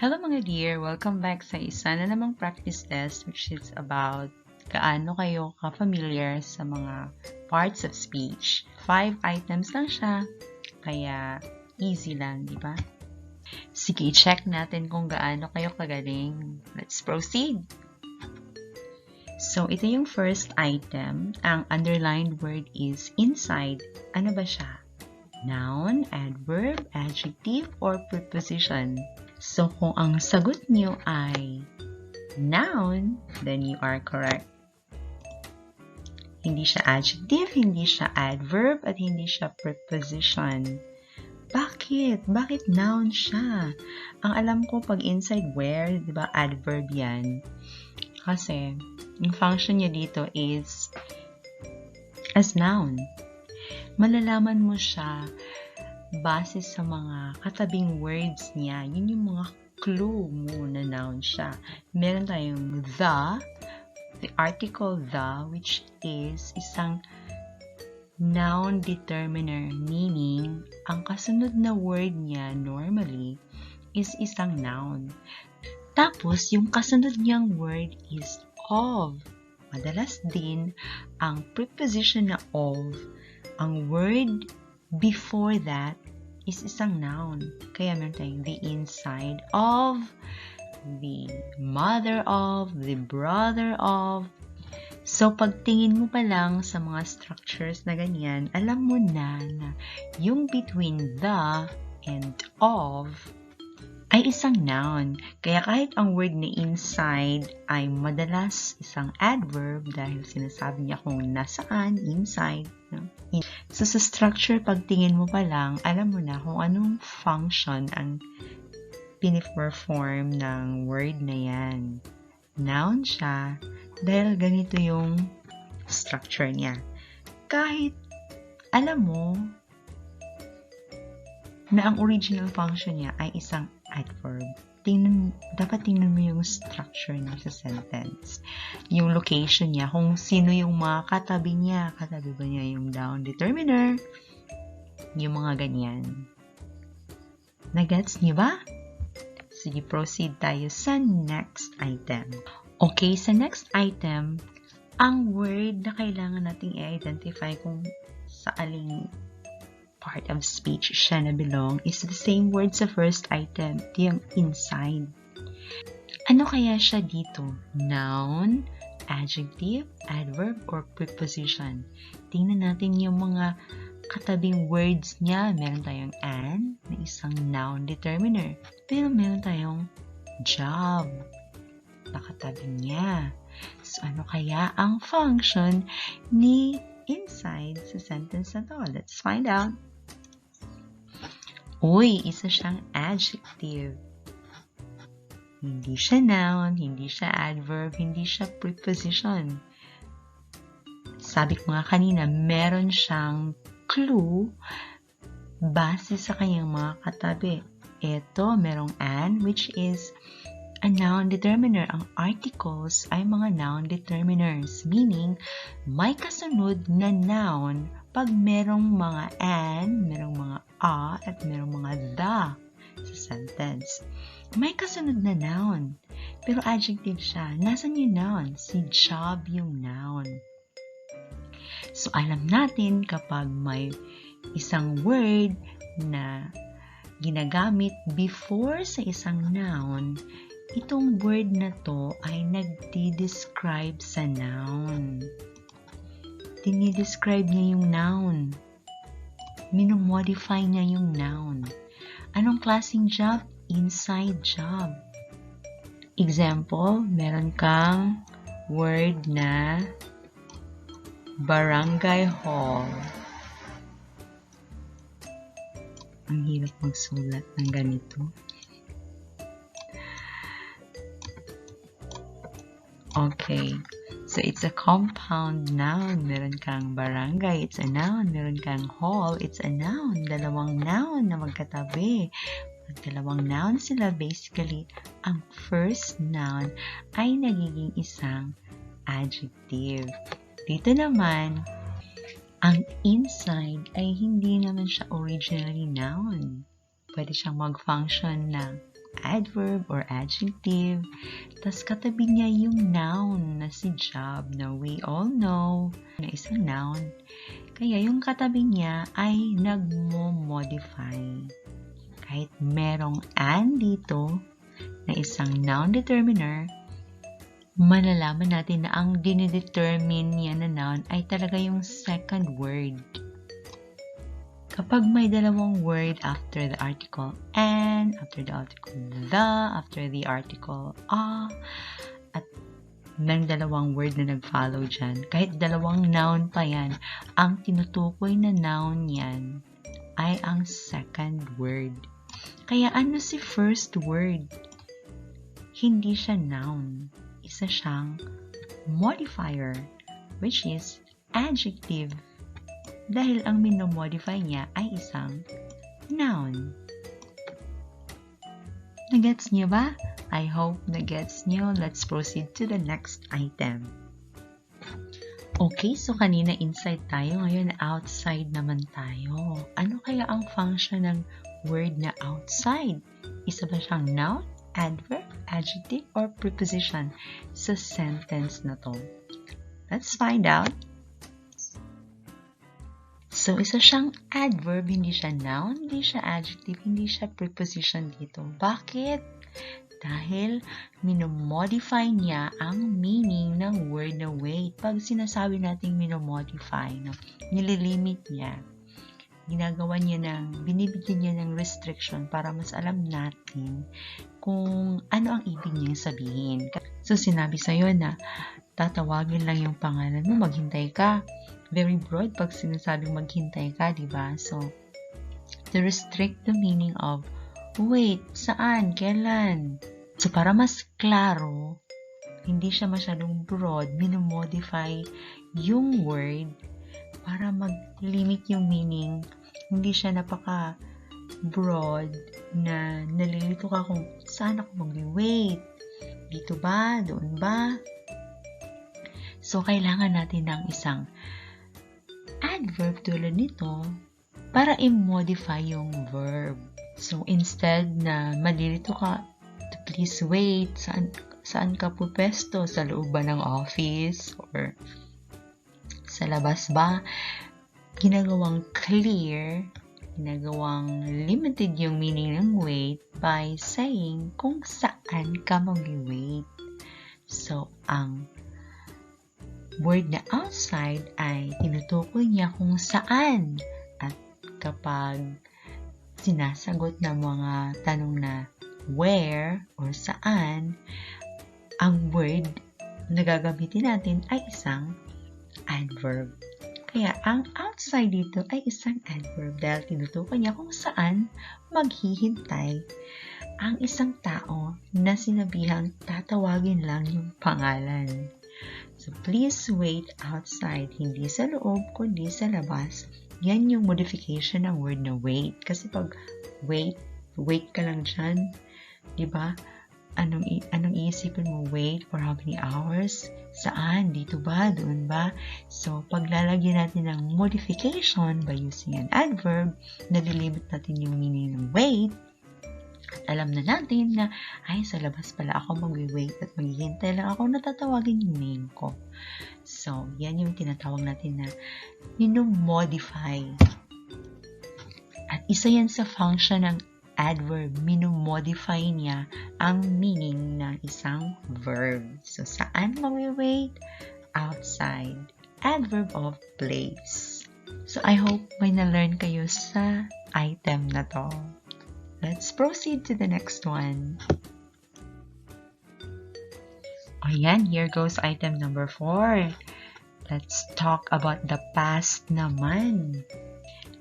Hello mga dear! Welcome back sa isa na namang practice test which is about gaano kayo ka-familiar sa mga parts of speech. 5 items lang siya, kaya easy lang, di ba? Sige, check natin kung gaano kayo kagaling. Let's proceed! So, ito yung first item. Ang underlined word is inside. Ano ba siya? Noun, adverb, adjective, or preposition? So, kung ang sagot niyo ay noun, then you are correct. Hindi siya adjective, hindi siya adverb, at hindi siya preposition. Bakit? Bakit noun siya? Ang alam ko pag inside where, di ba, adverb yan. Kasi, yung function niya dito is as noun. Malalaman mo siya base sa mga katabing words niya. Yun yung mga clue mo na noun siya. Meron tayong the article the, which is isang noun determiner, meaning ang kasunod na word niya normally is isang noun. Tapos, yung kasunod niyang word is of. Madalas din, ang preposition na of, ang word before that is isang noun. Kaya meron tayong the inside of, the mother of, the brother of. So, pagtingin mo pa lang sa mga structures na ganyan, alam mo na yung between the and of ay isang noun. Kaya kahit ang word na inside ay madalas isang adverb dahil sinasabi niya kung nasaan, inside. No? So, sa structure, pagtingin mo pa lang, alam mo na kung anong function ang piniperform ng word na yan. Noun siya dahil ganito yung structure niya. Kahit alam mo na ang original function niya ay isang adverb, dapat tingnan mo yung structure niya sa sentence. Yung location niya, kung sino yung mga katabi niya. Katabi ba niya yung noun determiner? Yung mga ganyan. Nagets niyo ba? Sige, proceed tayo sa next item. Okay, sa next item, ang word na kailangan nating i-identify kung sa aling part of speech siya na belong is the same word sa first item, yung inside. Ano kaya siya dito? Noun, adjective, adverb, or preposition? Tingnan natin yung mga katabing words niya. Meron tayong an, na isang noun determiner. Pero meron tayong job, na katabi niya. So, ano kaya ang function ni inside sa sentence na to? Let's find out. Uy, isa siyang adjective. Hindi siya noun, hindi siya adverb, hindi siya preposition. Sabi ko nga kanina, meron siyang clue base sa kanyang mga katabi. Ito, merong an, which is a noun determiner. Ang articles ay mga noun determiners, meaning may kasunod na noun pag merong mga an, merong mga a, at merong mga the sa sentence. May kasunod na noun, pero adjective siya. Nasaan yung noun? Si job yung noun. So, alam natin kapag may isang word na ginagamit before sa isang noun, itong word na to ay nagdi-describe sa noun. Dinidescribe niya yung noun. Minomodify niya yung noun. Anong klaseng job? Inside job. Example, meron kang word na barangay hall. Ang hirap magsulat ng ganito. Okay. So, it's a compound noun. Meron kang barangay, it's a noun. Meron kang hall, it's a noun. Dalawang noun na magkatabi. Dalawang noun sila, basically, ang first noun ay nagiging isang adjective. Dito naman, ang inside ay hindi naman siya originally noun. Pwede siyang mag-function na adverb or adjective. Tas katabi niya yung noun na si job na we all know na isang noun. Kaya yung katabi niya ay nagmo-modify. Kahit merong an dito na isang noun determiner, malalaman natin na ang dinidetermine niya na noun ay talaga yung second word. Kapag may dalawang word after the article and, after the article the, after the article a, at ng dalawang word na nag-follow dyan, kahit dalawang noun pa yan, ang tinutukoy na noun yan ay ang second word. Kaya ano si first word? Hindi siya noun. Isa siyang modifier, which is adjective. Dahil ang minomodify niya ay isang noun. Nagets niyo ba? I hope nagets niyo. Let's proceed to the next item. Okay, so kanina inside tayo, ngayon outside naman tayo. Ano kaya ang function ng word na outside? Isa ba siyang noun, adverb, adjective, or preposition sa sentence na to? Let's find out. So, isa siyang adverb, hindi siya noun, hindi siya adjective, hindi siya preposition dito. Bakit? Dahil minomodify niya ang meaning ng word na wait. Pag sinasabi natin minomodify, no, nililimit niya. Binibigyan niya ng restriction para mas alam natin kung ano ang ibig niyang sabihin. So, sinabi sa'yo na tatawagin lang yung pangalan mo, maghintay ka. Very broad pag sinasabing maghintay ka, diba? So, to restrict the meaning of wait, saan, kailan? So, para mas klaro, hindi siya masyadong broad, minomodify yung word para mag-limit yung meaning. Hindi siya napaka-broad na nalilito ka kung saan ako mag-wait. Dito ba? Doon ba? So, kailangan natin ng isang adverb tulad nito para i-modify yung verb. So, instead na malilito ka to please wait, saan ka pupesto? Sa loob ba ng office? Or sa labas ba? Ginagawang clear, ginagawang limited yung meaning ng wait by saying kung saan ka mag-wait. So, ang word na outside ay tinutukoy niya kung saan. At kapag sinasagot ng mga tanong na where or saan, ang word na gagamitin natin ay isang adverb. Kaya ang outside dito ay isang adverb dahil tinutukoy niya kung saan maghihintay ang isang tao na sinabihang tatawagin lang yung pangalan. So, please wait outside. Hindi sa loob, kundi sa labas. Yan yung modification ng word na wait. Kasi pag wait ka lang dyan, diba? Anong iisipin mo? Wait for how many hours? Saan? Dito ba? Doon ba? So, paglalagyan natin ng modification by using an adverb, nalilimit natin yung meaning ng wait. At alam na natin na, ay, sa labas pala ako mag-wait at maghihintay lang ako natatawagin yung name ko. So, yan yung tinatawag natin na minomodify. At isa yan sa function ng adverb, minomodify niya ang meaning ng isang verb. So, saan mag-wait? Outside. Adverb of place. So, I hope may na-learn kayo sa item na to. Let's proceed to the next one. Ayan, here goes item number 4. Let's talk about the past naman.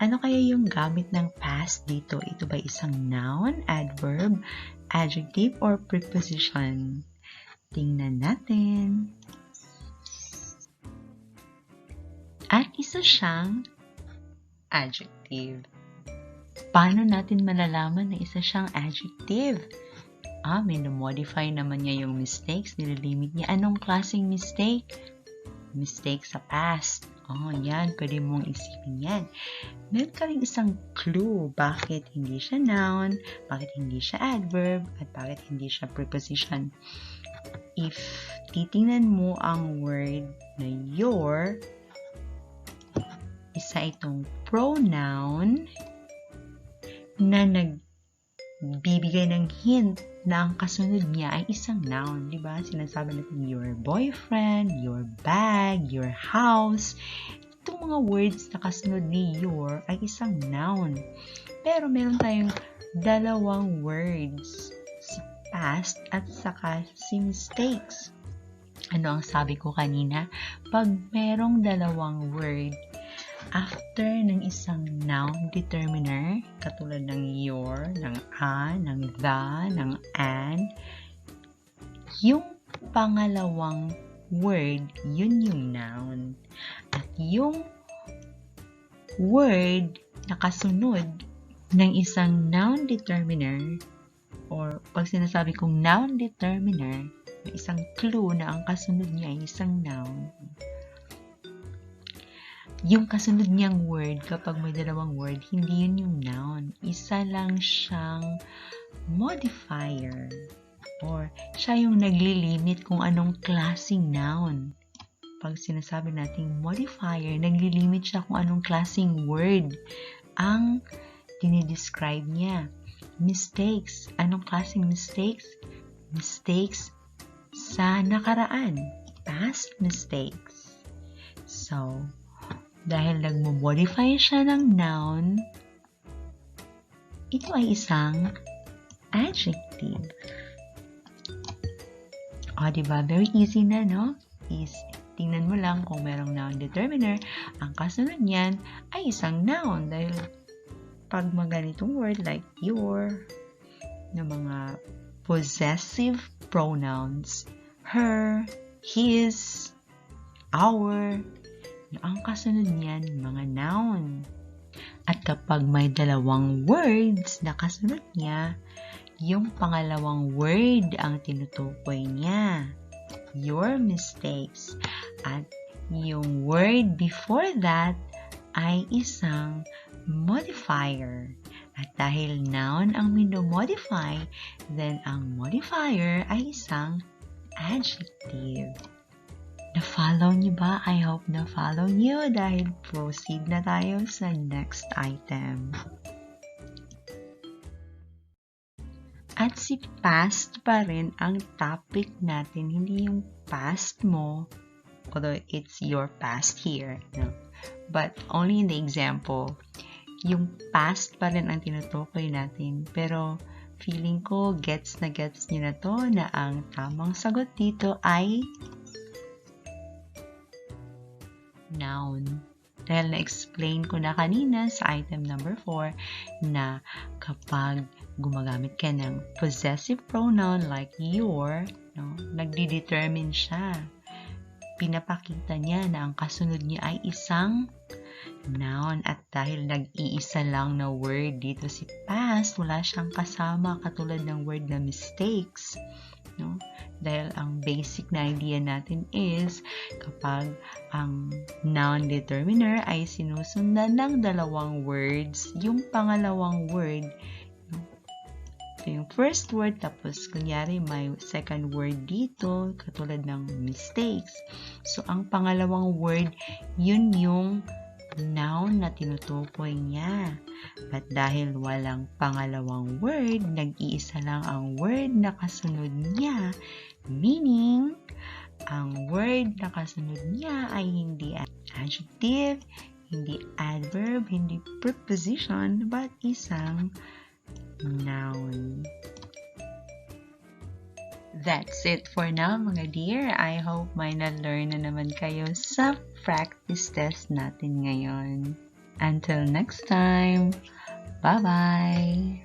Ano kaya yung gamit ng past dito? Ito ba isang noun, adverb, adjective, or preposition? Tingnan natin. At isa siyang adjective. Paano natin malalaman na isa siyang adjective? Minomodify naman niya yung mistakes, nililimit niya. Anong klaseng mistake? mistake sa past. Yan. Pwede mong isipin yan. Meron ka rin isang clue bakit hindi siya noun, bakit hindi siya adverb, at bakit hindi siya preposition. If titingnan mo ang word na your, isa itong pronoun na nagbibigay ng hint na ang kasunod niya ay isang noun. Diba? Sinasabi natin your boyfriend, your bag, your house. Itong mga words na kasunod ni your ay isang noun. Pero meron tayong dalawang words, si past at saka si mistakes. Ano ang sabi ko kanina? Pag merong dalawang word after ng isang noun determiner, katulad ng your, ng a, ng the, ng an, yung pangalawang word, yun yung noun. At yung word na kasunod ng isang noun determiner, or pag sinasabi kong noun determiner, may isang clue na ang kasunod niya ay isang noun. Yung kasunod niyang word, kapag may dalawang word, hindi yun yung noun. Isa lang siyang modifier. Or siya yung naglilimit kung anong klaseng noun. Pag sinasabi nating modifier, naglilimit siya kung anong klaseng word ang dinidescribe niya. Mistakes. Anong klaseng mistakes? Mistakes sa nakaraan. Past mistakes. So, dahil nagmo-modify siya ng noun, ito ay isang adjective. Diba? Very easy na, no? Tingnan mo lang kung merong noun determiner, ang kasunod niyan ay isang noun. Dahil pag maganitong word like your, na mga possessive pronouns, her, his, our, ang kasunod niyan, mga noun. At kapag may dalawang words na kasunod niya, yung pangalawang word ang tinutukoy niya. Your mistakes. At yung word before that ay isang modifier. At dahil noun ang minomodify, then ang modifier ay isang adjective. Na-follow niyo ba? I hope na-follow niyo dahil proceed na tayo sa next item. At si past pa rin ang topic natin, hindi yung past mo, although it's your past here, no? But only in the example, yung past pa rin ang tinutukoy natin. Pero feeling ko gets niyo na to na ang tamang sagot dito ay noun. Dahil na-explain ko na kanina sa item number 4 na kapag gumagamit ka ng possessive pronoun like your, no, nagdi-determine siya. Pinapakita niya na ang kasunod niya ay isang noun. At dahil nag-iisa lang na word dito si past, wala siyang kasama katulad ng word na mistakes. No? Dahil ang basic na idea natin is kapag ang noun determiner ay sinusundan ng dalawang words, yung pangalawang word, no? Ito yung first word, tapos kunyari may second word dito, katulad ng mistakes. So, ang pangalawang word, yun yung noun na tinutukoy niya. At dahil walang pangalawang word, nag-iisa lang ang word na kasunod niya, meaning, ang word na kasunod niya ay hindi adjective, hindi adverb, hindi preposition, but isang noun. That's it for now, mga dear. I hope may na-learn na naman kayo sa practice test natin ngayon. Until next time, bye-bye!